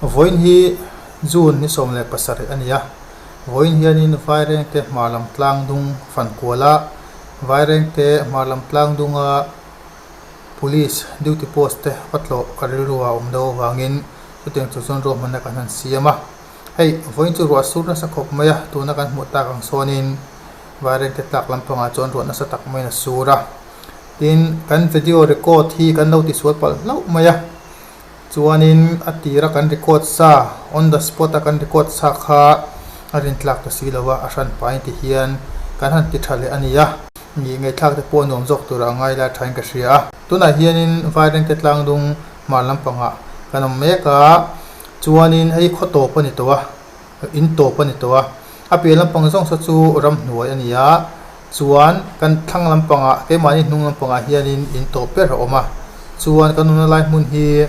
Vawiin hi June ni 17 a ni a, vawiin hianin Vairengte hmar lam tlang dung fan kual a, Vairengte hmar lam tlang dunga Police duty post te va tlawh ka rilru a awm deuh avangin chutiang chu chuan ruahmanna kan han siam a. Hei, vawiin chu ruah sur nasa khawp mai a, tuna kan hmuh tak ang sawnin Vairengte tlak lampangah chuan ruah nasa tak maiin a sur a. Tin, kan video record hi kan lo tisual palh hlauh mai a, chuanin a tira kan record sa, on the spot a kan record sa kha a rintlak ta si lo a, a hran pahin ti hian kan han ti tha leh a ni a. Nih ngaihthlak te pawh nuam zawk tura a ngai lai thain ka hria a. Tunah hianin Vairengte tlangdung hmar lampangah kan awm mek a, chuanin hei khaw tawp a ni tawh a, in tawp a ni tawh a. A piah lampang zawng saw chu ramhnuai a ni a, chuan kan thlang lampangah keimahni hnung lampangah hianin in tawp ber a awm a. Chuan kan awmna lai hmun hi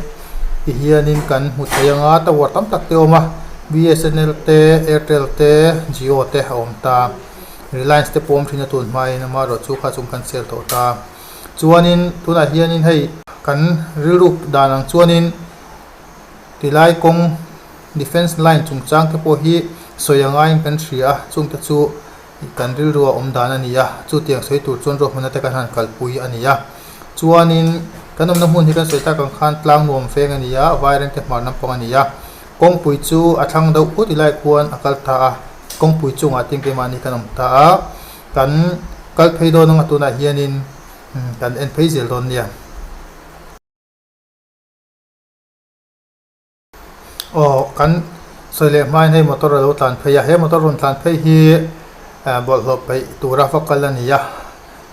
tihianin kan hmu thei ang a, tower tam tak te a awm a, BSNL te, Airtel te, Jio te a awm ta. Reliance te pawm thin a tun hmain amaherawh chu kha chung kan sel tawh ta. Chuanin tunah hianin hei kan rilru dan ang chuanin tilai kawng defence line chungchang te pawh hi sawi a ngaiin kan hria a, chungte chu kan rilru a awm dan a ni a, chutiang sawi tur chuan ruahmanna te kan han kalpui a ni a. Chuanin kan awmna hmun hi kan sawi tak ang khan tlang nuam veng a ni a, Vairengte hmar lampang a ni a. Kawngpui chu a thlang deuh phut ilai khuan a kal ta a, kawngpui chungah tin keimahni kan awm ta a, kan kal phei dawn anga tunah hianin kan en phei zel dawn nia. Aw kan sawi leh hmain hei motor a lo tlan phei a, he motor rawn tlan phei hi bawlhhlawh peih tura va kal a ni a,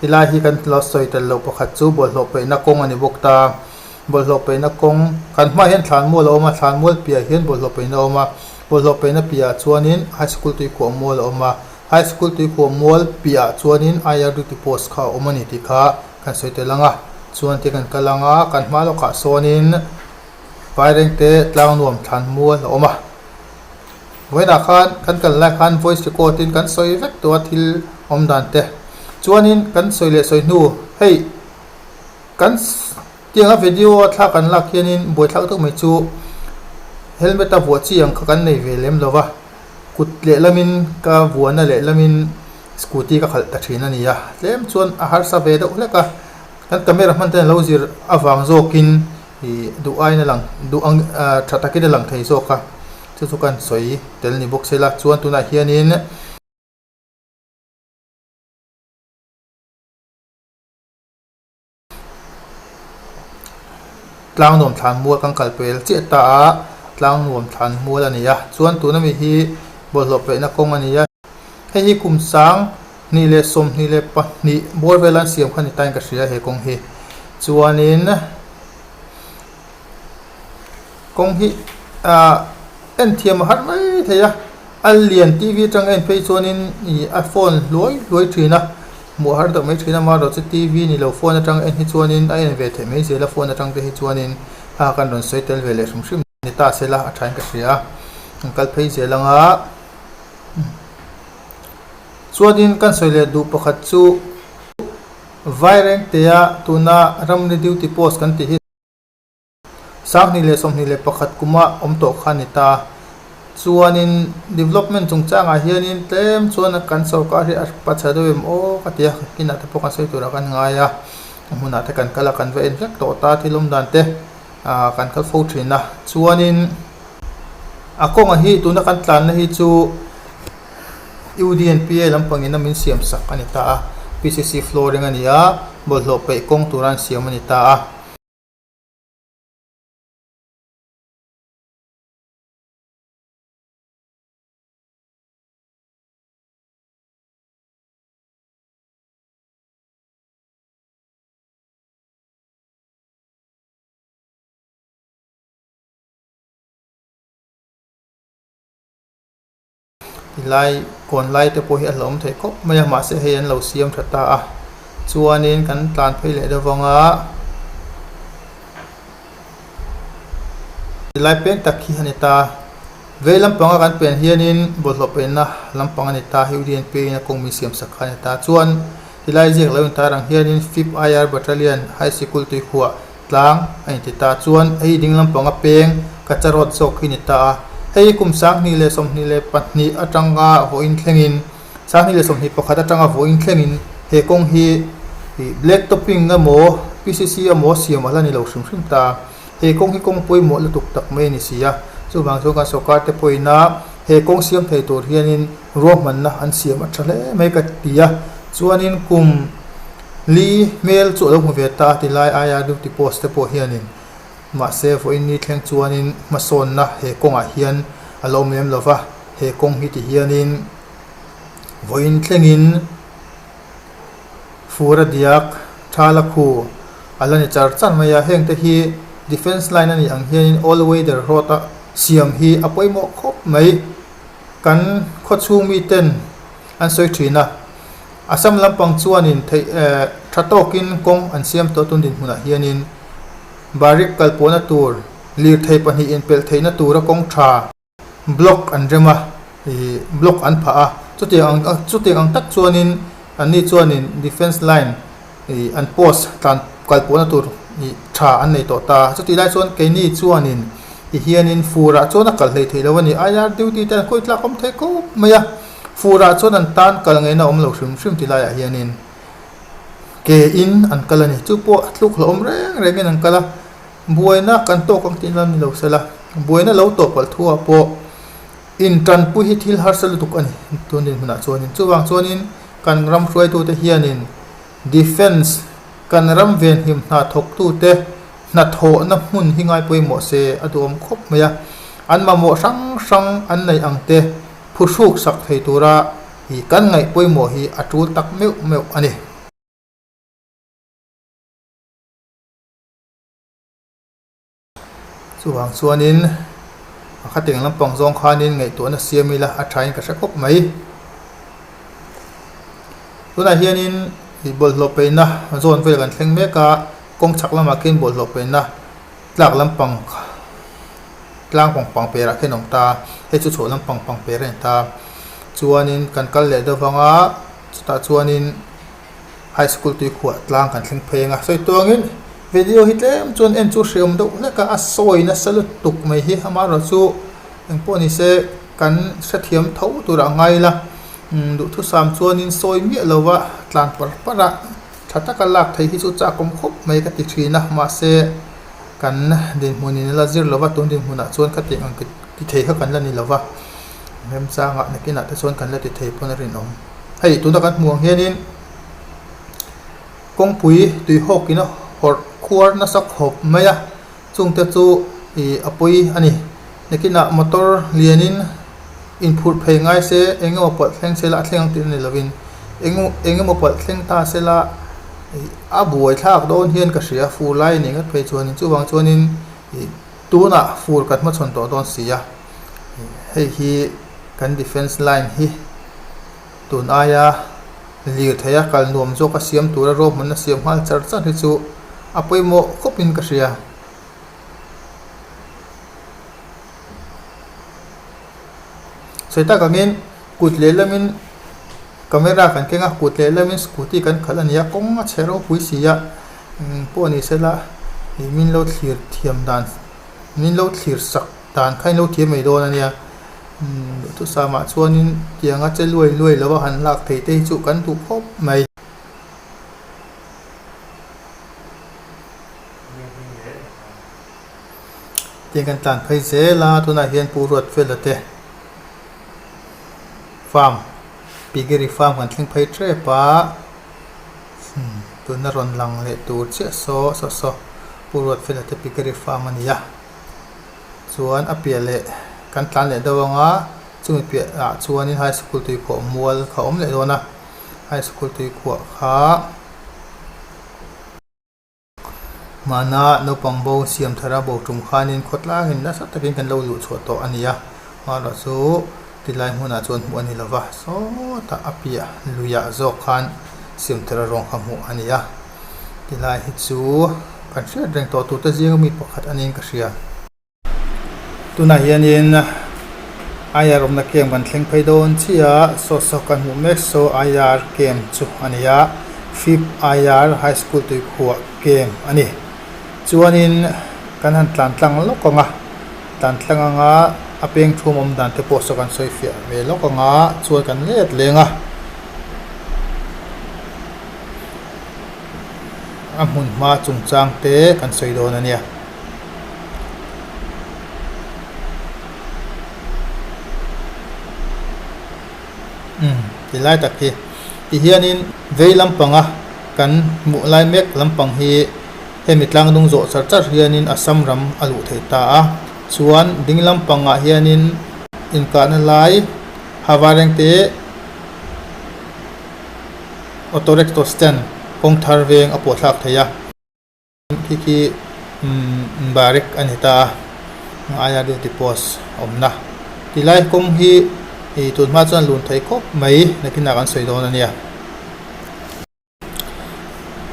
tilai hi kan lo sawi tel loh pakhat chu bawlhhlawh peihna kawng a ni bawk ta. Bawlhhlawh peihna kawng, kan hmaah hian thlanmual a awm a, thlanmual piahah hian bawlhhlawh peihna a awm a, bawlhhlawh peihna piahah chuanin high school tuikhuah mual a awm a, high school tuikhuah mual piahah chuanin IR duty post kha a awm a ni tih kha kan sawi tel ang a, chuan ti kan kal ang a, kan hma lawkah sawnin Vairengte Tlangnuam thlanmual a awm a, vawiinah khan kan kal lai khan voice record in kan sawi vek tawh a thil awm dan te, chuanin kan sawi leh sawi hnu hei. Kan tianga video a thla kan lak hianin buaithlak deuh mai chu helmet a vuah chi ang kha kan nei ve lem lo va, kut lehlamin ka vuahna lehlamin scooty ka khalh ta thin a ni a, tlem chuan a harsa ve deuh hlek a, kan camera hman ten a lo zir avang zawkin ih duh aiin a lang duh ang ah tha takin a lang thei zawk a, chu chu kan sawi tel ni bawk sela chuan tunah hianin. Tlangnuam thlan mual kan kal pel chiah ta a, tlangnuam thlan mual a ni a, chuan tuna mi hi bawlhhlawh peihna kawng a ni a, hei hi kum 2022 bawr vela an siam kha ni tain ka hria he kawng hi, chuanin kawng hi ah en thiam a har mai thei a. A lian TV atang en phei chuanin ih a phone hluai hluai thin a, hmuh a har deuh mai thin a, amaherawhchu TV ni lo phone atang en hi chuanin a en ve theih mai zel a, phone atang te hi chuanin a kan rawn sawi tel ve leh hrim hrim ni ta se la a thain ka hria a, an kal phei zel ang a. Chuanin kan sawi leh duh pakhat chu Vairengtea tuna ramri duty post kan tih hi. 2021 kuma awm tawh kha a ni ta. Chuanin development chungchangah hianin tlem chuan kan sorkar hi a pa chhe deuh em aw ka ti a, kinah te pawh kan sawi turah kan ngai a, a hmunah te kan kal a, kan va en vek tawh ta thil awm dan te ah kan kal fo thin a. Chuanin a kawnga hi tuna kan tlanna hi chu UDNPA lampangin a min siam sak a ni ta a, PCC flooring a ni a, bawlhhlawh peih kawng tura an siam a ni ta a. Tilai kawn lai te pawh hi a hlauhawm thei khawp mai a mahse hei an lo siam tha ta a chuanin kan tlan phei leh deuh vang a tilai peng tak hi a ni ta vei lampanga kan pen hianin bawlhhlawh penna lampang a ni ta hei U_D_N_P in a kawng min siam sak kha a ni ta chuan tilai ziak lo intar ang hianin fifth I_R battalion high sikul tuikhuah tlang a inti ta chuan hei ding lampanga peng. Kacha road zawk hi ni ta a. Hei kum 2022 atanga vawiin thlengin 2021 atanga vawiin thlengin he kawng hi black topping emaw PCC emaw siam a la ni lo hrim hrim ta. He kawng hi kawng pawimawh lutuk tak mai a ni si a, chuvang chuan kan sorkar te pawhin a he kawng siam thei tur hianin ruahmanna an siam a tha hle mai ka ti a, chuanin kum li hmel chu a lo hmu ve ta a tilai aia duty post te pawh hianin mahse vawiin ni thleng chuanin hmasawnna he kawngah hian a lo awm lem lo va, he kawng hi ti hianin vawiin thlengin. Fur a diak, thal a khu a la ni char char mai a, heng te hi defence line a nih ang hianin all weather road a siam hi a pawimawh khawp mai. Kan khawchhung miten an sawi thin a, Assam lampang chuanin theih eh tha tawkin kawng an siam tawh tun dinhmunah hianin Barik kalpawhna tur lirthei pahnihin pelh theihna tura kawng tha, Block an rem a, ih block an phah a, chutiang ang chutiang ang tak chuanin anni chuanin defence line ih an post tlan kal pawhna tur ih tha an nei tawh ta. Chutih lai chuan keini chuanin ti hianin furah chuan a kal hlei theih lo a ni. IR duty te an khawi tlak awm thei khawp mai a, furah chuan an tan kal ngaihna awm lo hrim hrim ti laiah hianin ke in an kal a ni. Chu pawh a tluk hlauhawm reng rengin an kal a. Buaina kan tawk ang tih lam ni lo sela, buaina lo tawh palh thu ah pawh intanpui hi thil harsa lutuk a ni tun dinhmunah chuanin. Chuvang chuanin kan ram hruaitute hianin defence kan ram venhim hna thawktute hnathawhna hmun hi ngai pawimawh se a duhawm khawp mai a, an mamawh hrang hrang an neih ang te phuhruk sak thei tura kan ngaih pawimawh hi a tul tak meuh meuh a ni. Chuvang chuanin a khateng lampang zawng khanin ngaihtuahna siam ila a thain ka hre khawp mai. Tunah hianin ih bawlhhlawh peihna zawn vel kan thleng mek a, kawng chhak lamah khian bawlhhlawh peihna tlak lampang tlang pang pang perah khian a awm ta, hei chu chhuah lampang pang per a ni ta. Chuanin kan kal leh deuh vang a, chutah chuanin. High school tui khuah tlang kan thleng phei ang a, sawi tuangin video hi tlem chuan en chu hreawm deuh hlek a, a sawi nasa lutuk mai hi amaherawh chu engpawh ni se kan hrethiam tho turah a ngai ila umm duhthusam chuanin sawi miah lova tlan par par a tha taka lak theih hi chu chak awm khawp mai ka ti thin a, mahse kan dinhmunin a la zir lova tun dinhmunah chuan khatiang ang ti thei kha kan la ni lova remchangah nakinah te chuan kan la ti thei pawn a rinawm. Hei tuna kan hmuh ang hianin kawngpui tui hawkin a hawrh khuar nasa khawp mai a, chungte chu ih a pawi a ni. Nakinah motor lianin inphurh phei ngai se eng emaw palh thleng se la a thleng ang tih a ni lovin eng eng emaw palh thleng ta se la ih a buai thlak dawn hian ka hria fur lai a nih ngat phei chuanin chuvang chuanin ih tunah fur kan hmachhawn tawh dawn si a. Hei hi kan defence line hi tun aia lir theih a kal nuam zawk a siam tura ruahmanna siam nghal char char hi chu a pawimawh khawp in ka hria. Sawi tak angin kut lehlamin camera kan keng a kut lehlamin scooty kan khalh a ni a kawng a chhe ropui si a pawh ni sela ih min lo thlir thiam dan min lo thlir sak dan kha in lo thiam mai dawn a nia umm duhthusam ah chuanin tianga che luai luai lo a han lak thei te hi chu kan duh khawp mai. Tiang kan tlan phei zel a tunah hian Pu Ruatfela te farm piggery farm kan thleng phei tep a umm tuna rawn lang leh tur chiah saw saw saw Pu Ruatfela te piggery farm a ni a. Chuan a piah leh kan tlan leh deuh ang a, chumi piah ah chuanin high school tuikhuah mual kha a awm leh dawn a, high school tuikhuah kha hmana naupang bo siam thar a bo tum khanin khawtlangin nasa takin kan lo luh chhuah tawh a ni a, amaherawh chu tilai hmunah chuan hmuh a ni lova, sawtah a piah luiah zawk khan siam thar a rawng kha hmuh a ni a. Tilai hi chu kan hriat reng tawh tur te zinga mi pakhat a niin ka hria. Tunah hianin IR awmna camp kan thleng phei dawn chiah a, saw saw kan hmuh mek saw IR camp chu a ni a, fifth IR high school tuikhuah camp a ni. Chuanin kan han tlan tlang lawk ang a. tlan tlang anga a peng thum awm dan te pawh saw kan sawi fiah ve lawk anga chuan kan let leng a. A hmun hma chungchang te kan sawi dawn a nia. Umm ti lai tak hi tihianin vei lampanga kan hmuh lai mek lampang hi hemi tlang dung zawh char char hianin Assam ram a luh theih ta a chuan ding lampangah hianin inkahna lai Havarengte Auto rickshaw stand kawng thar veng a pawh thlak thei a. Khi khi umm barrick a ni ta a aia duty post awmna tilai kawng hi ih tun hma chuan lun thei khawp mai nakinah kan sawi dawn a nia.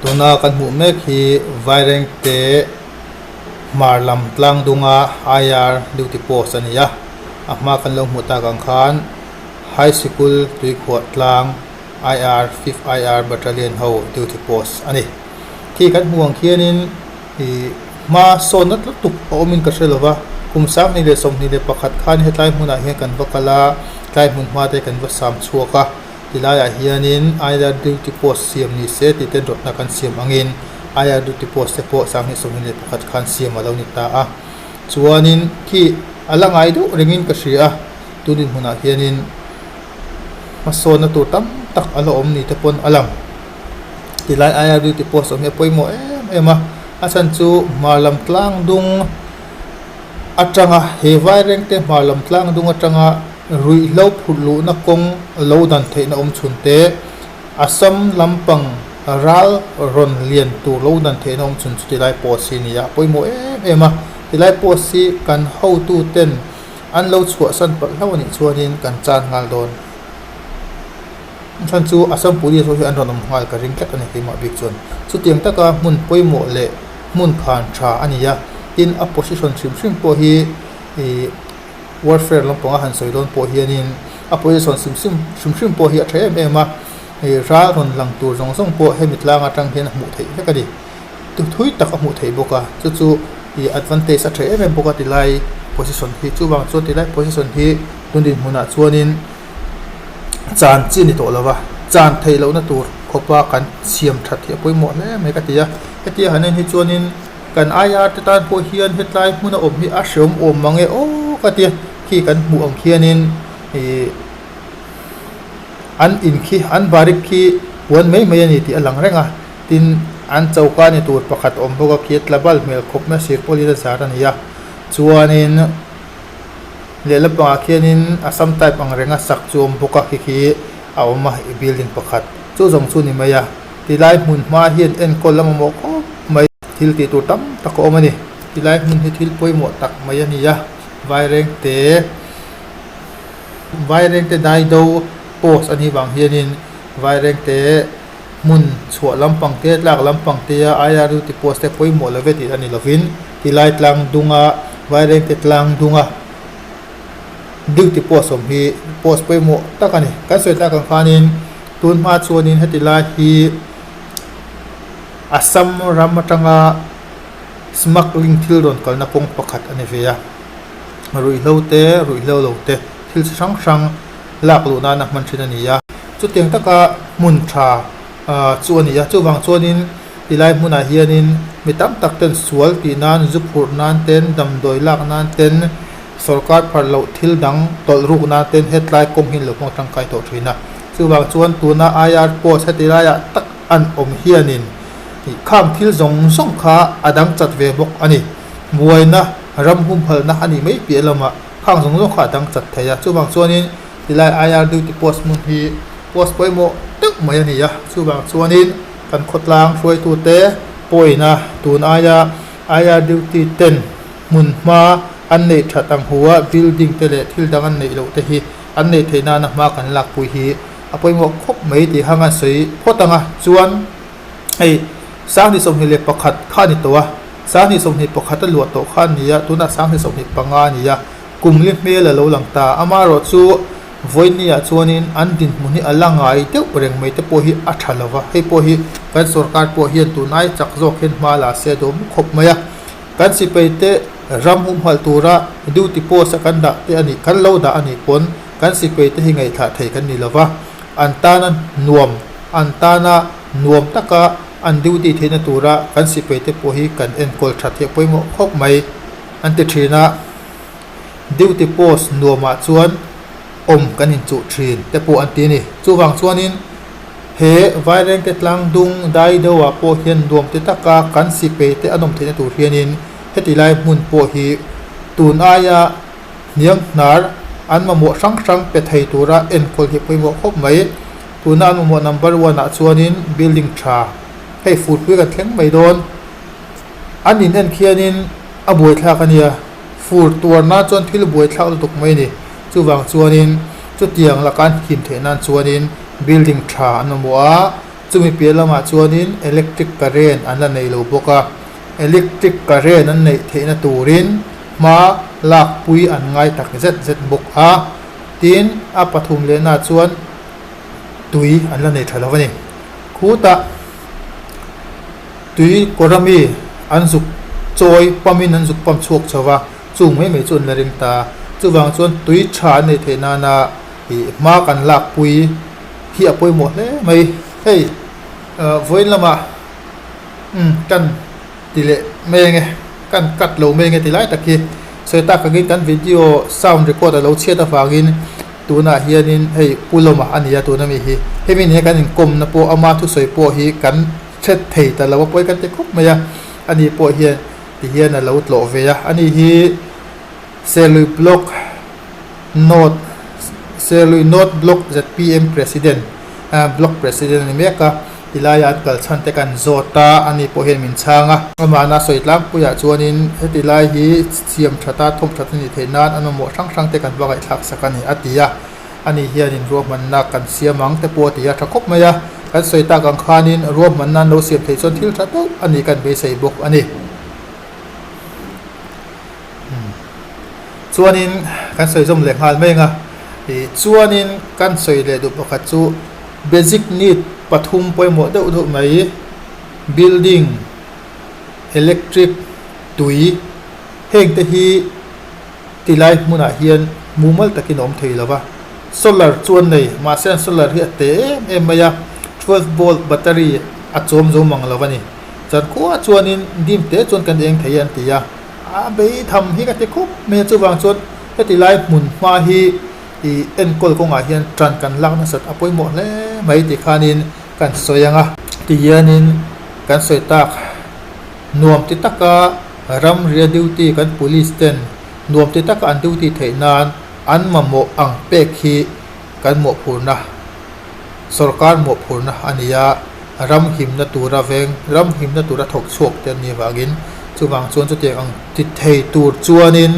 Tuna kan hmuh mek hi Vairengte hmar lam tlang dunga IR duty post a ni a a hma kan lo hmuh tak ang khan high sikul tuikhuah tlang IR fifth IR battalion ho duty post a ni. Khi kan hmuh ang khianin ih hma sawnna lutuk a awmin ka hre lo va, kum 2021 khan hetlai hmunah hian kan va kal a, tlai hmun hma te kan va sam chhuak a, tilaiah hianin IR duty post siam ni se tih ten rawtna kan siam angin IR duty post te pawh 2021 khan siam a lo ni ta a, chuanin khi a la ngai deuh rengin ka hria a, tun dinhmunah hianin hmasawnna tur tam tak a la awm ni te pawn a lang. Tilai aia duty post awm hi a pawimawh em em a, a chhan chu hmar lam tlang dung atanga he vairengte hmar lam tlang dung atanga ruihhlo phurh luhna kawng lo dan theihna awm chhun te, Assam lampang ral rawn lian tur lo dan theihna awm chhun chu tilai post hi a ni a, a pawimawh em em a, tilai post hi kan hotu ten an lo chhuahsan palh hlauh a nih chuanin kan chan nghal dawn. Chhan chu Assam Police ho hi an rawn awm nghal ka ring tlat a ni keimah bik chuan. Chutiang taka hmun pawimawh leh hmun khan tha a ni a, tin a position hrim hrim pawh hi ih warfare lampanga han sawi dawn pawh hianin a position hrim hrim hrim hrim pawh hi a tha em em a, ih ral rawn lang tur zawng zawng pawh hemi tlang atang hian a hmuh theih vek a ni. Thui tak a hmuh theih bawk a, chu chu ih advantage a tha em em bawk a tilai position hi chuvang chuan tilai position hi tun dinhmunah chuanin. Chan chi a ni tawh lo va, chan theih lohna tur khawpa kan siam that hi a pawimawh hle mai ka ti a. Hetia han en hi chuanin kan IR te tan pawh hian hetlai hmuna awm hi a hreawm awm mang e aw ka ti a, khi kan hmuh ang khianin ih an in khi an barik khi puan mai mai a ni tih a lang reng a, tin an choka ni tur pakhat a awm bawk a khi a tla bal hmel khawp mai a sir pawlin a zar a ni a, chuanin. Lehlam pangah khianin Assam type ang renga sak chu a awm bawk a khi khi a awm a i building pakhat chu zawng chu ni mai a tilai hmun hma hian enkawl a mamawh khawp mai thil tih tur tam tak a awm a ni tilai hmun hi thil pawimawh tak mai a ni a Vairengte Vairengte daido post a nih vang hianin Vairengte hmun chhuah lampang te tlak lampang te a IRU ti post te pawimawh lo ve tih a ni lovin tilai tlang dunga Vairengte tlang dunga duty post awm hi post pawimawh tak a ni. Kan sawi tlak ang khanin tun hma chuanin heti lai hi Assam ram atanga smuggling thil rawn kalna kawng pakhat a ni ve a, ruihhlo te ruihhlo lo te thil chi hrang hrang lak luh nana hman thin a ni a. Chutiang taka hmun tha chu a ni a, chuvang chuanin tilai hmunah hianin mi tam tak ten sual tih nan, zu phurh nan ten, damdawi lak nan ten, sawrkar phar loh thil dang tawlh ruk nan ten hetlai kawng hi an lo hmang tangkai tawh thin a. Chuvang chuan tuna IR post heti laiah tak an awm hianin khang thil zawng zawng kha a dang chat ve bawk a ni. Buaina, ram humhalhna a nih mai piah lamah Khang zawng zawng kha a dang chat thei a, chuvang chuanin tilai IR duty post hmun hi post pawimawh deuh mai a ni a, chuvang chuanin kan khawtlang hruaitute pawina tun aia IR duty ten hmun hma an neih that ang hu a, building te leh thil dang an neih loh te hi an neih theih nana hma kan lakpui hi a pawimawh khawp mai tih hang an sawi phawt ang a, chuan hei 2021 kha a ni tawh a. 2021 a luah tawh kha a ni a, tunah 2025 a ni a, kum li hmel a lo lang ta. Amaherawh chu vawinia chuanin an dinhmun hi a la ngai deuh reng mai te pawh hi a tha lo va, hei pawh hi kan sorkar pawh hian tunai chak zawk hian hma la se a duhawm khawp mai a. Kan sipai te Ram humhalh tura duty post a kan dah te a nih, kan lo dah a nih pawn kan sipai te hi ngaihthlah thei kan ni lova, an tana nuam, an tana nuam taka an duty theihna tura kan sipai te pawh hi kan enkawl that hi a pawimawh khawp mai an ti thin a. Duty post nuamah chuan awm kan inchuh thin te pawh an ti a ni. Chuvang chuanin he Vairengte tlangdung dai deuhah pawh hian nuam ti taka kan sipai te an awm theihna tur hianin heti lai hmun pawh hi tun aia hniang hnar an mamawh hrang hrang pe thei tura enkawl hi a pawimawh khawp mai. Tuna an mamawh number one ah chuanin building tha hei furpui kan thleng mai dawn. An in en khianin a buaithlak a nia. Fur tuar nan chuan thil buaithlak lutuk mai a ni. Chuvang chuanin chutiang laka an him theih nan chuanin building tha an mamawh a, chumi piah lamah chuanin electric current an la nei lo bawk a. Electric current an neih theihna turin hma lakpui an ngai tak zet zet bawk a. Tin, a pathum lehnaah chuan tui an la nei tha lo a ni. Khutah. Tui kawr ami an zuk chawi pamin an zuk pam chhuak chho va, chung mai mai chu an la ring ta. Chuvang chuan tui tha an neih theih nana ih hma kan lakpui hi a pawimawh hle mai. Hei vawiin lamah umm kan ti leh mai ange, kan cut lo mai ange ti lai tak hi sawi tak angin kan video sound record a lo chhiat avangin tunah hianin hei Pu Lawma a ni a tuna mi hi. Hemi nia kan inkawmna pawh ama thusawi pawh hi kan. Hret thei ta lo a pawi kan ti khawp mai a, ani pawh hian ti hian a lo tlawh ve a, ani hi Serlui Block North Serlui North Block zpm President Block President a ni mek a, tilaia an kal chhan te kan zawt a, ani pawh hian min chhang a. Amahna sawi tlangpuiah chuanin heti lai hi siam that a, thawm that a nih theih nan an mamawh hrang hrang te kan va ngaihthlak sak a ni a ti a. Ani hianin ruahmanna kan siam ang te pawh a ti a tha khawp mai a, kan sawi tak ang khanin ruahmanna an lo siam theih chuan thil tha deuh a ni kan beisei bawk a ni. Chuanin kan sawi zawm leh nghal mai ang a, ih chuanin kan sawi leh duh pakhat chu basic need pathum pawimawh deuh deuh mai building, electric, tui heng te hi Ti lai hmunah hian mumal takin a awm thei lo va, solar chu an nei, mahse an solar hi a te em em mai a, 12 volt battery a chawm zo mang lo a ni. Zan khuaah chuanin dim te chuan kan eng thei e an ti a, a bei tham hi ka ti khup mai a, chuvang chuan heti lai hmun hma hi ih enkawl kawngah hian tan kan lak nasat a pawimawh hle mai ti khanin kan sawi ang a. Tihianin kan sawi tak. Nuam ti taka ramria duty kan police ten nuam ti taka an duty theih nan an mamawh ang pek hi kan mawhphurna, sorkar mawhphurna a ni a, ram himna tura veng, ram himna tura thawk chhuak te an nih avangin chuvang chuan chutiang ang ti thei tur chuanin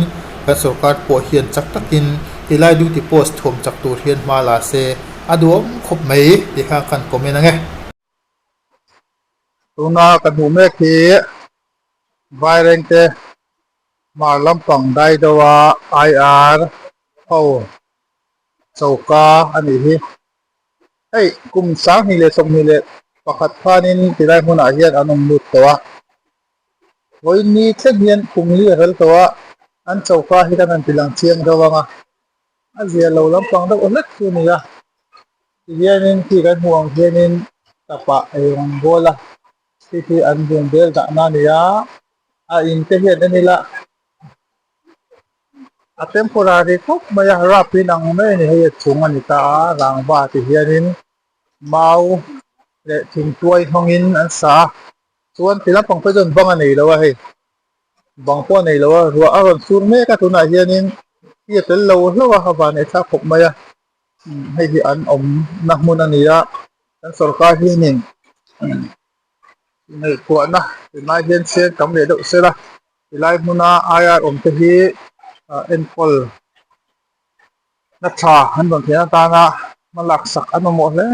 kan sorkar pawh hian chak takin tilai duty post thuam chak tur hian hma la se a duhawm khawp mai tih kha kan comment ang e. Tuna ka hmuh mek hi Vairengte hmar lampang dai deuha IR ho choka a nih hi. Hei kum 2021 khanin tilai hmunah hian an awm lut tawh a, vawiin ni thleng hian kum li a ral tawh a, an choka hi kan han ti lang chiang deuh ang a. A zia lo lampang deuh hlek chu a ni a tihianin khi kan hmuh ang hianin tapah eirawng bawl a khi khi an bung bel dahna a ni a a in te hian en ila a temporary khawp mai a rap in ang mai a ni hei a chung a ni ta a rangva ti hianin mau leh thingtuai hmangin an sa a chuan ti lampang phei chuan bang a nei lo a hei. Bang pawh a nei lo a, ruah a rawn sur mek a tunah hianin hi a tel lo hlauh a, a van ei thlak khawp mai a, hei hi an awmna hmun a ni a, kan sorkar hianin ngaihtuahna tunlai hian sen tam leh deuh sela tilai hmuna aia awm te hi enkawl na tha an rawn theih atana hma laksak an mamawh hle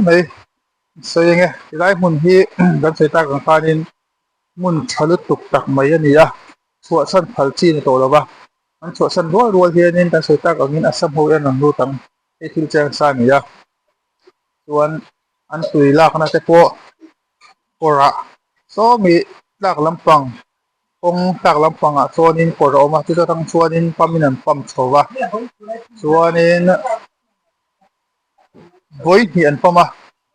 mai sawi enge tilai hmun hi kan sawi tak ang khanin. Hmun tha lutuk tak mai a ni a, chhuahsan phal chi ni tawh lo va, an chhuahsan rual rual hianin kan sawi tak angin Assam ho hian an lut ang hei thil chiang sa a ni a, chuan an tui lakna te pawh kawrah sawmi tlak lampang. Kawng tlak lampangah chuanin kawr a awm a chuta tang chuanin pump in an pump chho va chuanin vawi hnih an pump a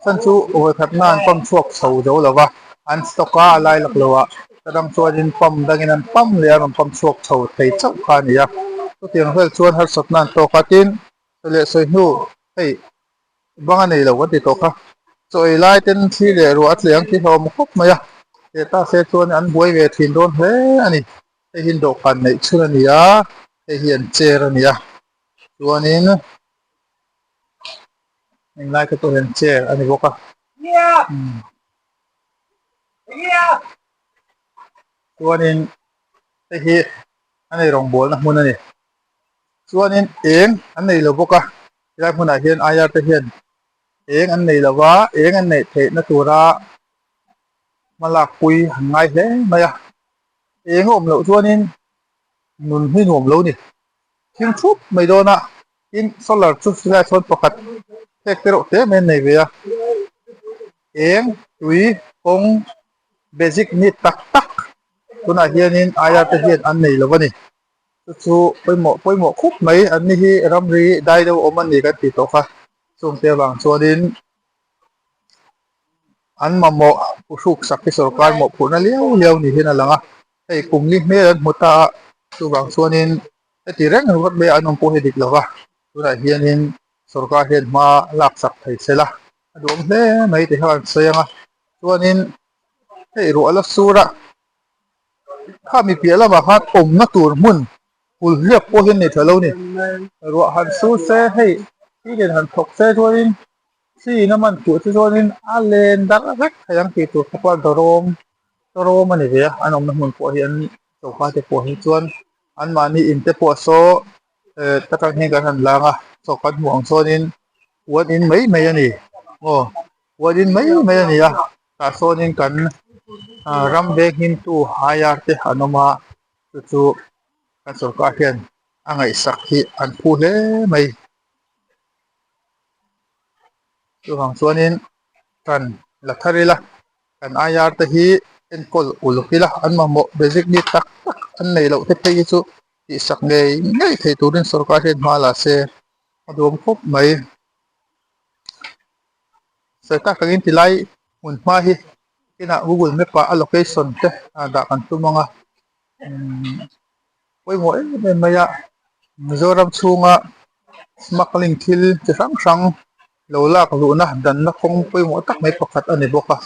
chhan chu vawi khatna an pump chhuak chho zo lo va an stock a a lai lak lo ah chuta tang chuanin pump dangin an pump leh a rawn pump chhuak chho thei chauh kha a ni a chutiang vel chuan harsatna an tawk a tin leh sawi hnu hei bang a nei lo kan ti tawh kha chaw ei lai ten thli leh ruah a tleng tih hlawm khawp mai a leh ta se chuan an buai ve thin dawn hle a ni hei hi dawhkan neih chhun a ni a hei hi an chair a ni a chuanin englai te pawh hian chair a ni bawk a chuanin hei hi an ei rawngbawlna hmun a ni chuanin eng an nei lo bawk a. Helai hmunah hian IR te hian eng an nei lova, eng an neih theihna tura hma lakpui an ngai hle mai a. Eng a awm loh chuanin nun hi nuam lo ni. Thil thup mai dawn a, tin solar chu helaiah sawn pakhat phek te reuh te mai an nei ve a. Eng, tui, kawng, basic need tak tak tunah hianin IR te hian an nei lo a ni. Chu chu pawimawh pawimawh khawp mai an ni hi ramri dai deuh awm a ni kan tih tawh kha chungte avang chuanin an mamawh hruk sak hi sorkar mawhphurhna liau liau ni hian a lang a hei kum li hmel an hmu ta a chuvang chuanin heti reng ringawt mai an awm pawh hi dik lo va tunah hianin sorkar hian hma lak sak thei se la a duhawm hle mai tih kha kan sawi ang a chuanin hei ruah la sur a. Khami piah lamah khan awmna tur hmun hul hliap pawh hian nei tha lo a ni. Ruah han sur se hei thli nen han thawk se chuanin thli in a man fuh che chuanin a len darh vek thei ang tih tur khawpa dawrawm dawrawm a ni ve a an awmna hmun pawh hi an choka te pawh hi chuan anmahni in te pawh saw eh ta tang hian kan han lang a chaw kan hmuh ang chuanin puan in mai mai a ni aw puan in mai mai a ni a. Tah sawnin kan ram veng himtu IR te an awm a chu chu kan sorkar hian a ngaihsak hi an phu hle mai. Chuvang chuanin kan la thar ila kan IR te hi enkawl uluk ila an mamawh basic need tak tak an neih loh te phei hi chu tihsak ngei ngei thei turin sorkar hian hma la se a duam khawp mai. Sawi tak takin tilai hmun hma hi inah google map ah a location te dah kan tum ang a umm pawimawh em em mai a Mizoram chhunga smuggling thil chi hrang hrang lo lak luhna danna kawng pawimawh tak mai pakhat a ni bawk a.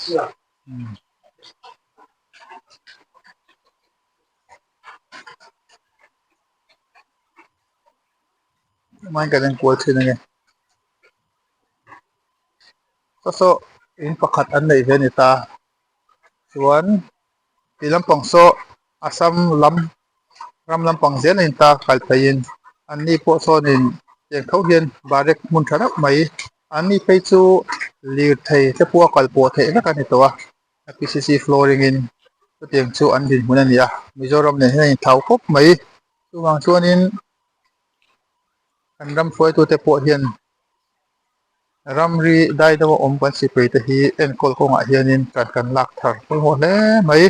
Hmain kan enkual thin a ni. Saw saw in pakhat an neih ve a ni ta. Chuan ti lampang saw Assam lam ram lampang zel a in ta kal pheiin an ni pawh sawnin tiang tho hian barek hmun tha deuh mai an ni phei chu lirthei te pawh a kal pawh theih vek a ni tawh a P C C flooring in chutiang chu an dinhmun a ni a Mizoram nen hian a inthau khawp mai chuvang chuanin kan ram hruaitute pawh hian ramri dai deuha awm kan sipai te hi enkawl kawngah hianin kan kan lak thar pawimawh hle mai.